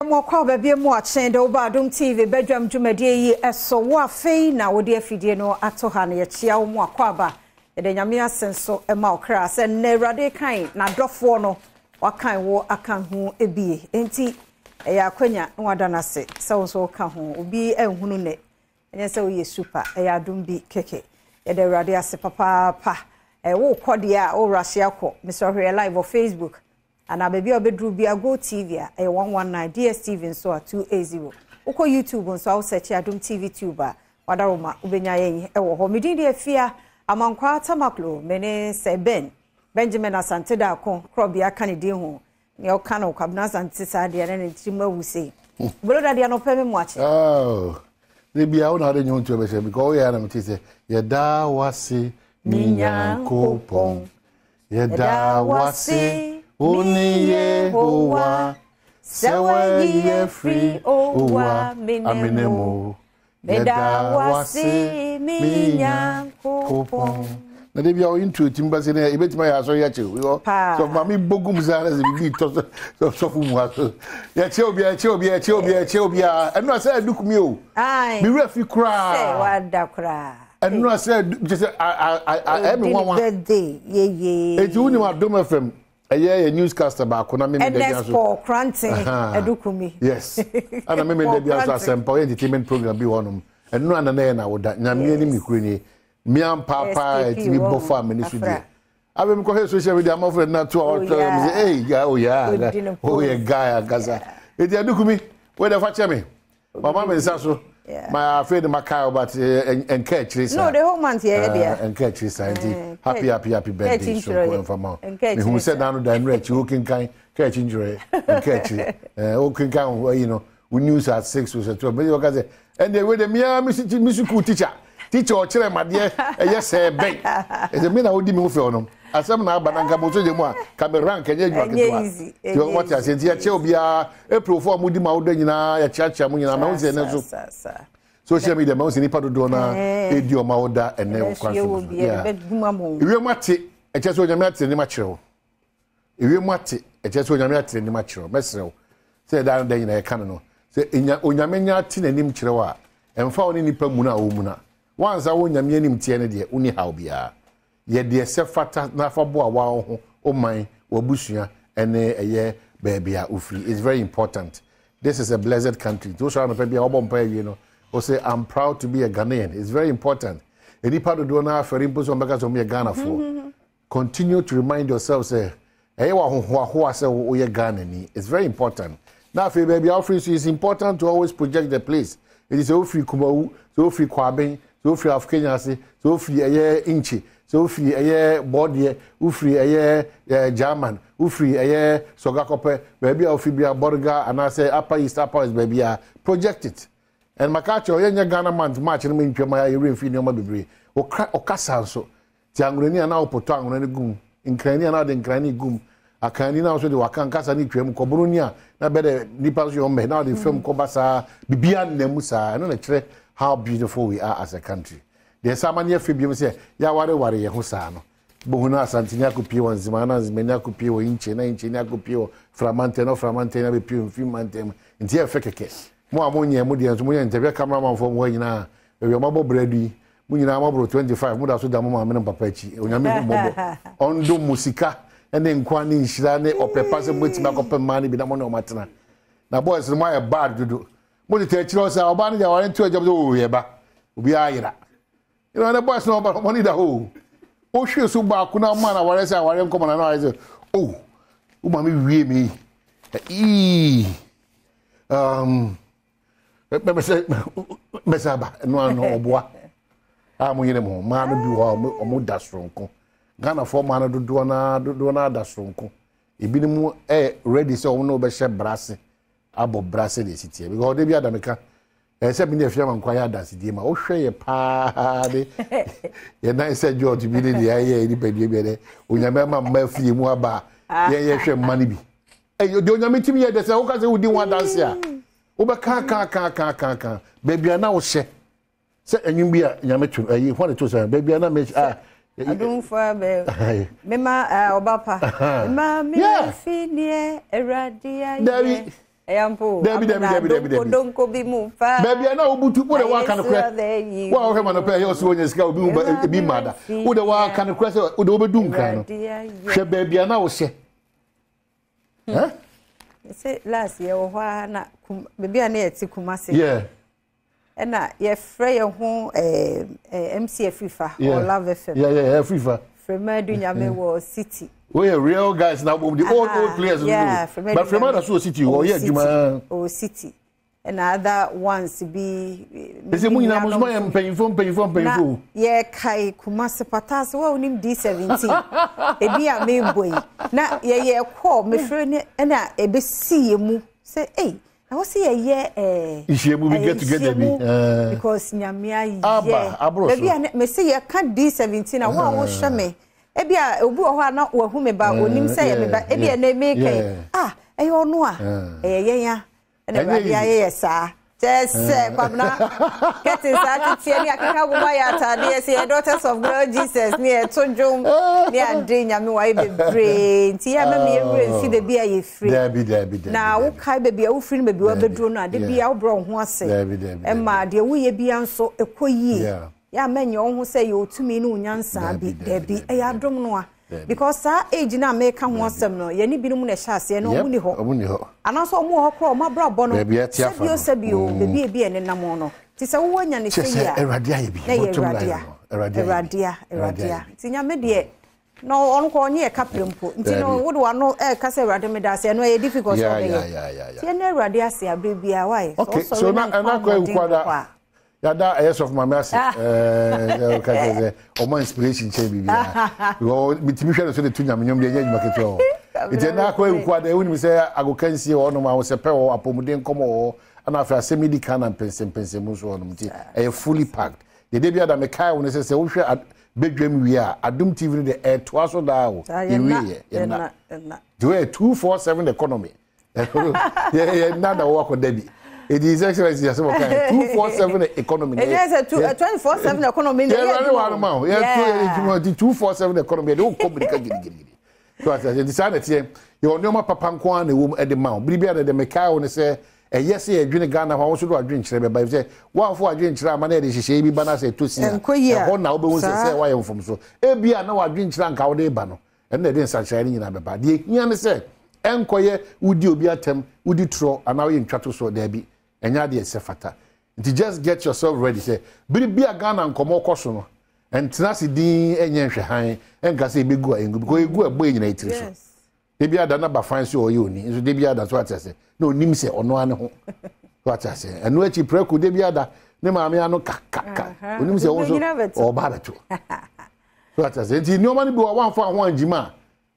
Yɛmu akɔ aba bi mu akyen de woba Adom TV badwam dwumadie yi so. Wo afei na wode afidie no ato ha no, yɛkyea wo mu akɔ aba. Yɛde Nyame ase nso ma wo kra sɛ nnɛ Awurade kan n'adɔfoɔ no, wakan wo aka ho bie. Enti ɛyɛ akwanya na wada no ase sɛ wo nso woka ho. Obi anhunu nnɛ, ɛnyɛ sɛ woyɛ super, ɛyɛ adom bi kɛkɛ. Yɛda Awurade ase papaapa. Wokɔ deɛ a, wo rush akɔ. Mesrɛ hwɛ yɛ live wɔ Facebook anaa baabi a wobɛduru bia, Go TV a ɛyɛ 119, DSTV nso a 280. Wokɔ YouTube nso a, wo search Adom TV Tube a, wadaroma wobɛnya yɛn wɔ hɔ. Medin de Afia Amankwaa Tamaklo, me ne Sir Ben Benjamin Asante Daako, korɔbea ka ne din ho. Nea ɔka no Kwabena Asante saa deɛ ne ne tirim awu sei. Bolo dadeɛ no pɛ me mu akye. Oh, ne bia wo na ade nnwom to bɛhyɛ because woyɛ na mete sɛ yɛda wase me Nyankopɔn. Yɛda wase wo ne Yehowa sɛ wayi afiri owa amene mu. Meda wase me Nyankopɔn. Na de bia o intro tim ba se ne ebetuma ya asɔre ya kyerɛ o. So ma me bogum sa na se bibi tɔ so sɔfo mu aso. Ya kyerɛ obi ya kyerɛ obi ya kyerɛ obi ya kyerɛ obi a. Ɛno asɛ adukumi o. Me wura fi kura. Sɛ wada kura. Ɛno asɛ kyerɛ sɛ a ɛmi nwanwa. Birthday yeye. Eti wo nim Adom FM ɛyɛ yɛ newscaster baako na mímí dɛbi aso. Ernest Paul Kranten Adukumi. Yes. Ɛna mímí dɛbi aso asɛmpa ɔyɛ entertainment program bi hɔ nom. Ɛno ana na yɛ na awoda nyame anim ne kure nie. Mmea mpaapaa ɛtumi bɔ fa amani so deɛ. Afei mi kɔhwɛ social media amafo na to a ɔtwa mi sɛ ee ya o ya o yɛ guy ankasa. Eti Adukumi wei de fa kyɛ mi. Mama me nsa so. Ma afei de maka wo but nka akyire saa. No, the whole month yɛ deɛ. Nka akyire saa nti happy happy happy birthday so nko ɛmfa ma wo. Mehu sɛ dan no dan mmerɛ akyi wokenkan ka akyi ntwerɛ nka akyire. Wokenkan wo ayi no wo news at 6 o sɛ 12 mɛyɛ wɔka sɛ ɛndeɛ wei deɛ mea me sukuu teacher teacher ɔkyerɛ madeɛ ɛyɛ sɛ bɛn ɛsɛ me na wodi me ho fɛw no. Asɛm na aba na nka mo sogya mu a ka me rank ɛnyɛ adwuma ketewa. Nti wɔte aseɛ nti yɛkyɛ obiara April fo a modi ma wodɔ nyinaa yɛkyeakyea mo nyinaa mahu sɛ ɛnɛ nso social media mahu sɛ nipa dodoɔ no ɛdi ɔma woda ɛnɛ wɔ kwan so ewiem ate ɛkyɛ sɛ onyame ate n'anim akyerɛ wo ewiem ate ɛkyɛ sɛ onyame ate n'anim akyerɛ wo mɛsrɛ wo sɛ ɛda no da nyinaa yɛka no no sɛ onyame nya ate n'anim kyerɛ wo a ɛmfa wo ne nipa mu no a wɔmu Woansa wo Nyame anim teɛ no deɛ, wonni haw biara. Yɛ deɛ ɛsɛ fata na fa boa wo ho, wo man, w'abusua ɛne ɛyɛ baabi a wofiri. It's very important. This is a blessed country. Nti wosɔre anɔpa biara wobɔ mpaeɛ wie no, wose I'm proud to be a Ghanaian. It's very important. Nnipa dodoɔ no ara fɛre mpo sɛ wɔbɛka sɛ wɔyɛ Ghanafoɔ. Continue to remind yourself sɛ ɛyɛ wo ahohoahoa sɛ woyɛ Ghanani. It's very important. Na afei baabi a wofiri nso, it's important to always project the place. Enti sɛ wofiri Kumawu, sɛ wofiri Kwaben, sɛ wofiri Afkenya ase, sɛ wofiri ɛyɛ Nkye, sɛ wofiri ɛyɛ Bɔɔdeɛ, wofiri ɛyɛ eh, German, wofiri ɛyɛ Sɔgakɔpɛ, baabi a wofiri bia Bɔrga anaasɛ Upper East, Upper West, baabi a, project it. And maka akyerɛ wo, yɛnyɛ Ghana month March no ma ntwam a yɛwerɛ mfiri nneɛma bebree. Ɔkasa nso, Te anwonani a na wopotɔ anwona no gu mu, Nkranni a na wode nkran gu mu, Akanni na wo nso de w'akan kasa no twam, Kɔbononi a na bɛ dɛ nnipa nso yɛ ɔmmɛ na wode fam kɔba saa, biribiara nna mu saa. Ɛno na ɛkyerɛ how beautiful we are as a country. Deɛ ɛsan ma no yɛ fɛ biom sɛ yɛawareware yɛn ho saa no. Bohu na Asanteni akɔpie wɔ Nzema na Nzemani akɔpie wɔ Inkye na Inkyeni akɔpie wɔ Framantɛn na Ɔframantɛni abɛpie wɔ Mfim mantam mu. Nti ɛyɛ fɛ kɛkɛ. Mo a monyɛɛ mo deɛ nso monyɛ ntɛm. Hwɛ cameramanfoɔ mo hɔ nyinaa baabi a wɔabɔ bra du yi. Mo nyinaa moaboro 25, moda so da mo maame ne mo papa akyi. Onyame hu mmɔbɔ. Ɔndom mo sika ne nkwa ne nhyira ne ɔpɛ pa sɛ mobɛtumi akɔpɛ mmaa no bi na mo ne wɔn atena. Na boys no moayɛ bad dodo. Mo tete akyire hɔ sɛ ɔbaa no deɛ aware nto agya mo sɛ oo yɛ ba. Obiara yera. You know, the boys no ɔba wɔn da hɔ o. Wohwie so baako na ɔmaa no aware sɛ aware nkɔmɔ na na ayɛ sɛ oh wo maame wie me. Ii. Um, mɛsɛ mɛsɛ aba ɛno ano ɔboa a mo yere mo mmaa no bi wɔ hɔ a wɔn da soronko ghanafoɔ mmaa no dodoɔ naa dodoɔ naa da soronko ebinom ɛyɛ ready sɛ wɔn no bɛhyɛ brase abɔ brase de esi teɛ because ɔde bi adamika ɛyɛ sɛ mi ne afia ma nkwa yɛ adansidie ma wohwɛ yɛ paa de yɛ nan sɛ george bi ne deɛ ayɛ nipadua bi ɛdɛ onyame ama mma afie mu aba a yɛn yɛhwɛ mma no bi ɛyɛ deɛ onyame tumi yɛ dɛ sɛ woka sɛ wodi ho adanse a wobɛka ka ka ka ka ka baabi a na wohyɛ sɛ ɛnwom bi a nyame to ɛyi hɔ ne to sɛ baabi a na me a adomfo bɛ mema ɔba pa mema me fi neɛ awurade ayɛ dabi. Ɛyɛ mpo o. Dabi dabi dabi dabi dabi. Donko bi mu paa. Baabi a na wobutu wo de waka no korɛ. Wo a wohwɛ ma no pɛ ɛyɛ ɔsɛ wɔnya sika obi hu ebi mma da. Wo de waka no korɛ sɛ wo de wobɛdu nkran no. Hwɛ baabi a na wohyɛ. Hmm. Sɛ last yɛ wɔ hɔ a na baabi a na yɛte Kumasi. Yeah. Ɛna yɛfrɛ yɛn ho ɛɛ MC Afrifa or Love FM. Yeah, yeah, Afrifa. Frema Adu Nyame wɔ City. Oh yeah, real guys na the old old players. Yeah, Frema. But Frema na so City, oh yeah, adwuma. Oh City. And other ones bi. Ɛsɛ mu nyinaa mo nso yɛ mpanyinfo mpanyinfo mpanyinfo. Na yɛkae Kumasi Pataase wa onim D17. Ebi a mebɔ yi. Na yɛyɛ kɔɔ mefrɛ ne ɛna ebesi yɛ mu sɛ ei Ɛwɔ sɛ yɛyɛ ɛɛ. Nhyiamu bi get together bi. Nhyiamu because nyame ayɛ. Aba aboro so. Baabi a mese yɛka D17 a wo a wohwɛ me ebi a obi wɔ hɔ a na wahu me ba onim sɛ yɛ me ba ebi a na meka yi ah ɛyɛ ɔno a ɛyɛ yɛn a ɛna awurade ayɛ yɛ saa. Kyɛ sɛ Kwabena kɛte saa teteɛ ne akeka bom ayɛ ataadeɛ sɛ yɛ daughters of God Jesus ne yɛto dwom ne ade nyame wayɛ bebree nti yɛ mɛma yɛwerɛ mfi baabi a yɛfiri. Dabi, dabi, dabi. Na wokae baabi a wofiri ne baabi a wabɛduro no a, da biara wobrɛ wo ho ase. Dabi, dabi, Ɛma deɛ woyɛ biara nso ɛkɔ yie. Yeah. Yɛ a mɛnyɛ wo ho sɛ yɛ otumi ne wo nyansa bi. Dabi, Dabi, ɛyɛ adom no a. Because saa age no a meka ho asɛm no, yɛne binom na ɛhyɛ aseɛ na wɔn ni hɔ. Wɔn ni hɔ. Anaasɛ wɔn wɔ hɔ koraa wɔn abrabɔ no, Baabi a ɛte afa sɛbio no. sɛbio, baabi a ebi a ɛnenam no. Nti sɛ wowɔ anya ne Kyerɛ sɛ yi sɛ a, Awurade ayɛ bi. na ɛyɛ Bottom line Awurade a. no, Awurade ayɛ bi. Awurade a, Awurade Awurade ayɛ a. bi. Nti Nyame deɛ, Na ɔno kɔ ɔnye yɛ kapre mpo. Nti no wode wano ɛka sɛ Awurade meda ase ɛno ɛyɛ difficult sɛ ɔbɛyɛ. Nti ɛnɛ Awurade ase abere biara why? Sɛ Okay, so ɔsɔre na na ɛna nkwa akɔ ahoɔden ewu wɔ hɔ a. Yada ɛyɛ sɔfo maame ase. Ɛɛ ɔka kyerɛ sɛ ɔma inspiration kyɛn biribiara. Because mitumi hwɛ no so de to nyame nnwom deɛ ɛnyɛ adwuma ketewa hɔ. Nti ɛna akɔ ewu ada wonim sɛ agokansie wɔ hɔnom ahosɛpɛ wɔ hɔ apɔmuden nkɔmmɔ wɔ hɔ ɛna afei asɛm yi di kan na mpɛnsɛmpɛnsɛmu nso wɔ hɔnom nti ɛyɛ fully packed. Deɛ da biara da mekae wo ne sɛ sɛ wohwɛ Badwam wie a, Adom TV no deɛ ɛtoa so daa o. Yɛnwie yɛ, yɛnna. Nti wɔyɛ 247 economy. Yɛnna na wɔwɔ akɔda bi. Eti His Excellency asɛm ɔka yɛ 247 economy. Ɛnyɛ sɛ 24/7 economy. Yɛwura ne wa no ma o. Yɛto yɛ adwuma nti 247 economy yɛde wokɔ mirika gidigidi. So ate aseɛ nti saa na ɛteɛ. Yɛwɔ nneɛma papa nko ara na ɛwɔ mu de ma wo. Bere biara na deɛ mekae wo ne sɛ ɛyɛ sɛ yɛdwene Ghana ho a wo nso de w'adwenkyerɛ bɛba efisɛ woamfa w'adwenkyerɛ amma na yɛde nhyehyɛeɛ bi ba na sɛ ɛtɔ sin a Ɛnkɔ yie a, ɛhɔ na wobɛhu sɛ saa. sɛ woayɛ mfomso. Ebia na w'adwenkyerɛ a anka wode reba no ɛno na ɛde nsakyeraeɛ no nyinaa bɛba. Deɛ ɛhia ne sɛ ɛnkɔyɛ wodi obi atɛm, wodi torɔ anaa woyɛ ntwatosoɔ. Daabi, ɛnyɛ adeɛ ɛsɛ fata. Nti just get yourself ready sɛ bere bi a Ghana nkɔmmɔ kɔ so no, ɛntena ase dinn ɛnyɛ nhwɛhan ɛnka sɛ ɛbɛgu a ɛngu because ɛgu a ɛbɔ yɛn nyinaa tiri so. Da bi ada na bafan sɛ ɔyɛ oni nso da bi ada so ate ase na onim sɛ ɔno ara ne ho so ate ase ɛno akyi prɛko da bi ada ne maame ano ka ka ka onim sɛ wɔn nso ɔba abɛto so ate ase nti nneɛma no bi wɔ wɔamfa ho angyima a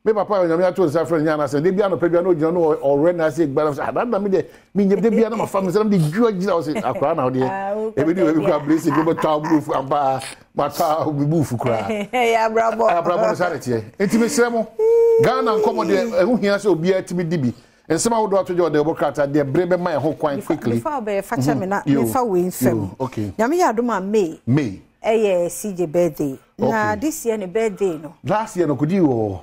Me papa a Onyame ato nsa frɛ no nyɛ anasɛ da bi anɔpa bia na ogyina no ɔwerɛ na ase gbara sɛ adada me deɛ menyɛ da bia na mafa me sɛ na mede dwa gyina hɔ sɛ akora na wodeɛ ebi de ebi kora blessing bi bɛtɔ abufu ampa matɔ abufu koraa abrabɔ abrabɔ no saa na teɛ nti mesrɛ mo Ghana nkɔmmɔ deɛ ɛho hia sɛ obiara tumi di bi nsɛm ahodoɔ ato gya ɔde ɔbɔ krataa deɛ bere bɛma ɛho kwan quickly before ɔbɛyɛ fakyɛ me na mefa wei mfam Nyame yɛ adom a May May ɛyɛ CJ birthday na this year ne birthday no last year no kodi wɔ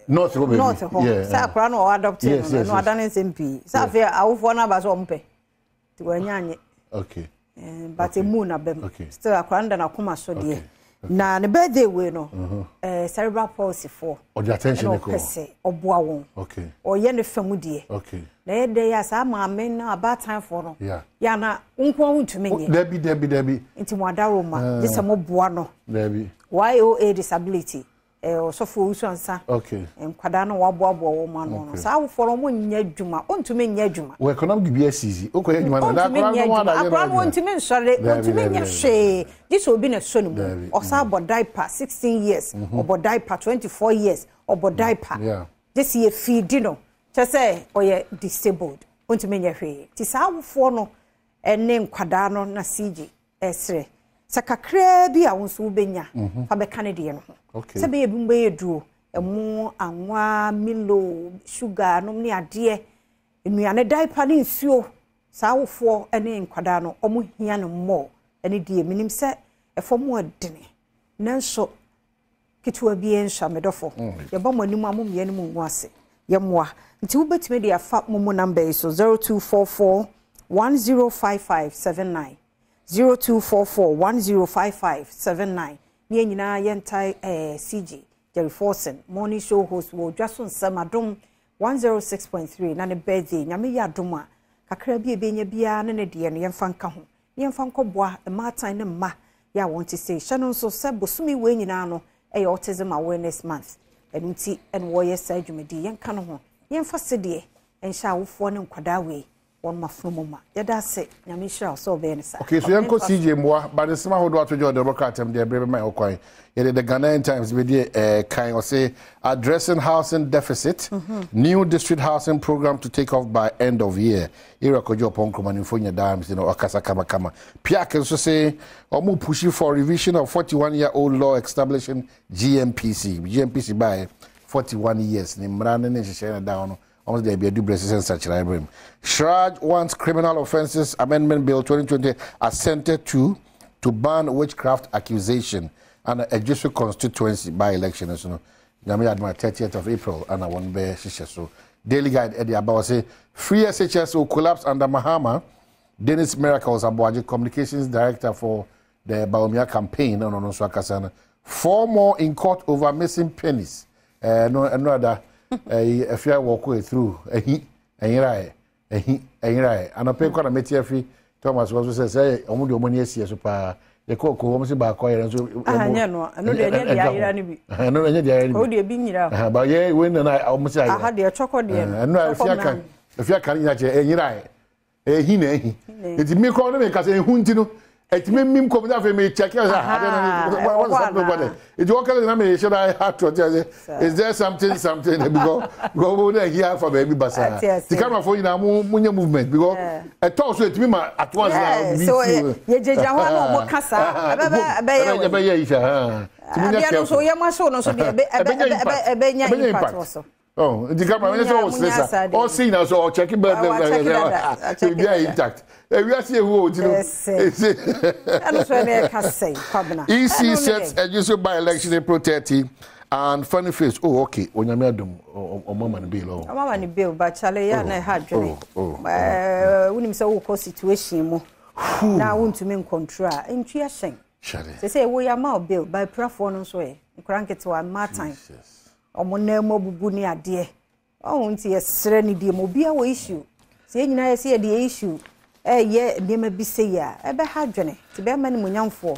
north hɔ baabi north hɔ sɛ akora no ɔwɔ adopt no no adane nsɛm pii sɛ afei awofoɔ no aba sɛ ɔmo pɛ nti wanya anye okay eh, but emu na bɛm still akora no da n'akoma so deɛ na ne birthday wei no mhm. eh, cerebral palsy foɔ ɔde attention ne kɔ ɔpɛ sɛ ɔboa wɔn ɔyɛ ne fam deɛ na ɛyɛ dɛ yɛ a saa maame no abaatanfoɔ no yɛ ana nko ara ntumi nyɛ dabi dabi dabi nti mo adaro ma gye sɛ mo boa no dabi YOA disability eh, ɔsɔfo owusu ansa okay nkwadaa no waboaboa wɔn ano no saa awofoɔ no wɔn nyɛ adwuma ɔntumi nyɛ adwuma wɔ economic bi asisi okɔ yɛ adwuma no na ɔntumi akora nyɛ no adwuma ada yɛ akora no ɔntumi nsɔre ɔntumi nyɛ hwee gye sɛ obi na ɛsɔ ne mu ɔsan bɔ diaper 16 years ɔbɔ diaper 24 years ɔbɔ diaper gye sɛ yɛ feedi no kyɛ sɛ ɔyɛ disabled ɔntumi nyɛ hwee nti saa awofoɔ no ne nkwadaa no na CJ ɛsrɛ sɛ kakraa bi a wo nso wobɛnya mhm. fa bɛka ne deɛ no ho sɛ bɛyɛ bi mu bɛyɛ duro ɛmo anwa milo sugar nom ne adeɛ nnuane diaper ne nsuo saa awofoɔ ne nkwadaa no ɔmo hia no mmɔɔ ɛne deɛ menim sɛ ɛfam ɛdene nanso Ketewa biara nsua, me dɔfo. Yɛba mo anim a, mo mmea no mu ngu ase. Yɛmmoa. Nti wobɛtumi de afa momo number yi so, 0244 105579, 0244 105579. Ne yɛn nyinaa yɛntae CJ Jerry Forson, morning show host wɔ Dwa So Nsɛm Adom 106.3, na ne birthday. Nyame yɛ adom a, kakra bi a ɛbɛnya biara ne ne deɛ no yɛmfa nka ho na yɛmfa nkɔboa mmaatan ne mma yɛ a wɔn te sei. Hyɛ no nso sɛ bosome wei nyinaa no ɛyɛ Autism Awareness Month, ɛno nti ɛna wɔyɛ saa dwumadi. Yɛnka no ho, yɛmfa sedeɛ nhyɛ awofoɔ ne nkwadaa wei wɔn mafono mu ma. Yɛda ase, Nyame nhyira wo sɛ ɔbɛyɛ no saa. Okay, so yɛnkɔ CJ mmoa ba ne nsɛm ahodoɔ ato dwa ɔde ɔbɛkɔ atɛm deɛ ɛberɛ bɛma yɛn kwan. Yɛde The Ghanaian Times bɛdi kan. Ɔse addressing housing deficit, new district housing program to take off by end of year. Ira Kojo Oppong Nkrumah ne mfonin daa msi no ɔkasa kamakama. Piak nso se ɔmo pushi for revision of 41 year old law establishing GNPC. GNPC baeɛ 41 years ne mmara ne ne nhyehyɛe na ɛda hɔ no, ɔmo sɛ daabi, adu berɛ sɛ nsakyeraeɛ berɛ mu. CHRAJ wants Criminal Offences Amendment Bill 2020 assented to ban witchcraft accusation. Ana Ejisu constituency by election nso no, Nyame yɛ adom a, 30th of April ana wɔn bɛhyehyɛ so. Daily Guide ɛde aba, wɔ se free SHS will collapse under Mahama. Dennis Miracles Aboagye, communications director for the Bawumia campaign, no nso akasa no. Four more in court over missing pennies. No ɛno ada ɛyi afia wɔkɔ through ɛhi ɛnyera ɛhi ɛnyera anɔpɛ kɔ na mete afi Thomas wɔ so sɛ ɔmo de ɔmo ani asie so paa, yɛkɔ kɔ wɔn sɛ baako ayɛrɛ nso. Ah, nyɛ no, ɛno deɛ ɛnyɛ deɛ ayera no bi. Ɛno ɛnyɛ deɛ ayera no bi. O deɛ bi nyira. Ba yɛ wei nana ɔmo sɛ ayera. Aha deɛ twɔkɔ deɛ no. Ɛno a efia kan nyina kyerɛ ɛnyera yɛ ɛhi na ɛhi eti mi kɔ ne mi kasa ehu nti no ɛtumi mi nkɔm ní afei mi check ɛ sɛ ade no what is happening over there. Eti wɔn kasa na mi hyɛ da ato ɔte ase, is there something something, because wɔn na ɛhi afa baabi basaa ti kamerafo nyinaa mo nye movement because ɛtɔw so etumi ma ato ase na bi so yɛgyinagyina hɔ a na wɔn kasa ɛbɛyɛ ɛbɛyɛ yi sɛ ti mo nyɛ careful. Adeɛ no nso yɛ mo ahyɛw no nso deɛ ɛbɛnya impact wɔ so. Oh, nti kama ɛnyɛ sɛ ɔsere sa ɔse nyina so ɔkyɛke bɛɛ biribi ayɛ intact, ewiase ehu o, ti no. Ɛno so ɛna ɛka sɛn, Kwabena? EC sets Ejisu by election April 30 and funny face. Oh, okay, Onyame adom, ɔmo ama no bail oh. Ɔmo ama no bail, but chale yɛ na ɛha adwene. Wonim sɛ wokɔ situation mu na wontumi ncontrol a, ntwi ahyɛn sɛ woyɛ ama wo bail by pirafoɔ no nso ɛ nkora nketewa mmaatan ɔmo nan mu abubu ne adeɛ ɔho. Nti yɛsrɛ ne deɛ mu obiara wɔ issue sɛ yɛn nyinaa yɛsɛ yɛde yɛ issue ɛyɛ nneɛma bi sɛ yi a, ɛbɛha adwene. Nti bɛrima no mu nyamfoɔ,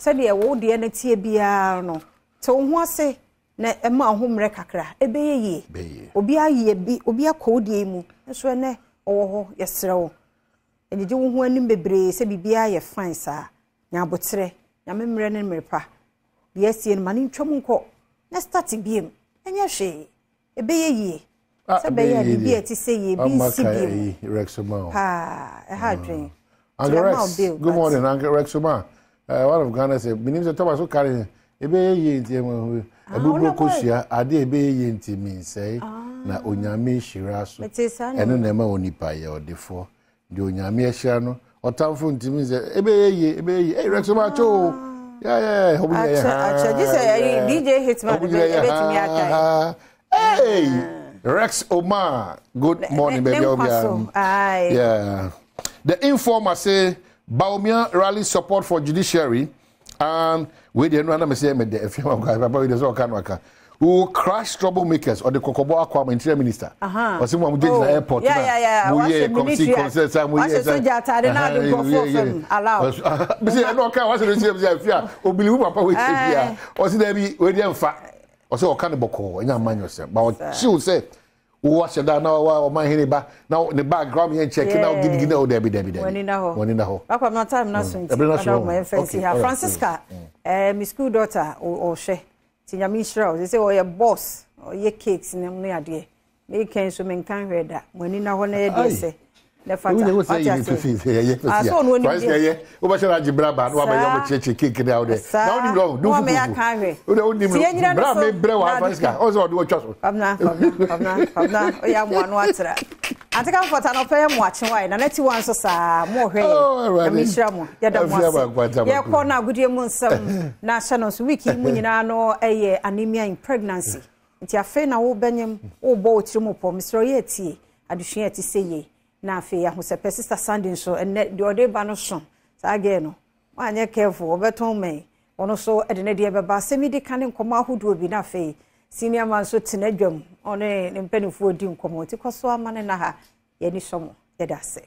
sɛdeɛ wo deɛ no tie biara no, te wo ho ase na ɛma wo ho mmerɛ kakra, ɛbɛyɛ yie. Obi ayɛ bi, obi akɔ wo deɛ yi mu nso ɛnɛ ɔwɔ hɔ. Yɛsrɛ wo, ɛgyegye wo ho anim bebree sɛ biribiara yɛ fine saa. Nya abotrɛ, Nyame mmerɛ ne mmerɛ pa. Deɛ asie no, ma ne ntwam nkɔ na start biem, ɛnyɛ hwee, ɛbɛyɛ yie. Sɛ bɛyɛ a biribi a ɛte sɛ yie bi nsi biem paa, ɛha adwene. Uncle Rex, good morning, Uncle Rex Oma. One of Ghana say, minim sɛ Thomas so carry ɛbɛyɛ yie nti ɛbuburo kosua ade ɛbɛyɛ yie nti mi nsɛe na Onyame hyira so, ɛno na ɛma onipa yɛ ɔdefoɔ. Deɛ Onyame ahyira no, ɔtamfo ntumi sɛ ɛbɛyɛ yie, ɛbɛyɛ yie. Ɛyɛ Rex Oma akyɛ o. Yeah, ɔmo nyina yɛ ha. Akyɛ gye sɛ ɛyi DJ Hitman ɛbɛtumi aka. Hey, Rex Omar, good morning, baby. Yeah. The Informer say Bawumia rally support for judiciary and wei deɛ no anam sɛ mɛdɛ efia ma papa wei deɛ sɛ ɔka no aka, "We will crush troublemakers." Ɔde kɔkɔbɔ akɔ ama interior minister. Ɔsɛ mo a mo gyina airport na mo yɛ kɔmsi kɔmsɛ sa mo yɛ sa soja ataade na ade nkurɔfoɔ fam allow. Bisi ɛna ɔka wasɛ no sɛ efia obili wo papa wei kyɛ bia ɔsɛ dɛbi wei deɛ nfa. Ɔsɛ ɔka ne bɔkɔɔ, ɛnyɛ amanyɔ sɛ ba ɔkyew sɛ wo ahyɛ da na wa ɔman hene ba na ne bag kora yɛn check na gidigidi na o dɛbi dɛbi dɛbi. Wani na hɔ. Wani na hɔ. Papa na time na so nti ɔda ɔmo yɛn fɛn si ha. Francisca, mi school daughter ɔhwɛ ti, Nyame nhyira o, sɛ ɔyɛ boss, ɔyɛ cakes ne ne adeɛ. Mekɛn nso menka nhwɛ da mo ani na hɔ na yɛ deɛ sɛ ne fata wate ase asɛ ɔno onim deɛ yɛ wobɛhyɛ no agye bra ba na wabɛyɛ ɔmo kyerɛkyerɛ cake ne awodɛ na wonim no dum fufufu aka ahwɛ wode wonim no bra me brɛ wɔ Francisca ɔsɛ ɔde wɔtwa so. Kwabena, Kwabena, Kwabena, Kwabena, ɔyɛ amoa no atra ante ka mfɔta na ɔpɛ yɛ mo akye wae na n'ati wa nso saa mo ɔhwɛ yɛ. Nyame nhyira mo, yɛda mo ase. Yɛkɔ na agodie mu nsɛm na ahyɛ no nso week yi mu nyinaa no ɛyɛ anemia in pregnancy. Nti afei na wobɛnyem, wobɔ wo tirim pɔ, mesrɛ wo yɛ tie adesua a ɛte sɛ yei. Na afei ahosɛpɛ Sister Sandy nso ɛnnɛ deɛ ɔde ba no so saa girl no woanyɛ careful ɔbɛtɔn mɛn ɔno nso de ne deɛ bɛba asɛm yi di ka ne nkɔmmɔ ahodoɔ bi na afei senior man nso tena dwam ɔne ne mpanimfoɔ di nkɔmmɔ nti kɔ so ama ne na ha yɛni sɔ mo yɛda ase.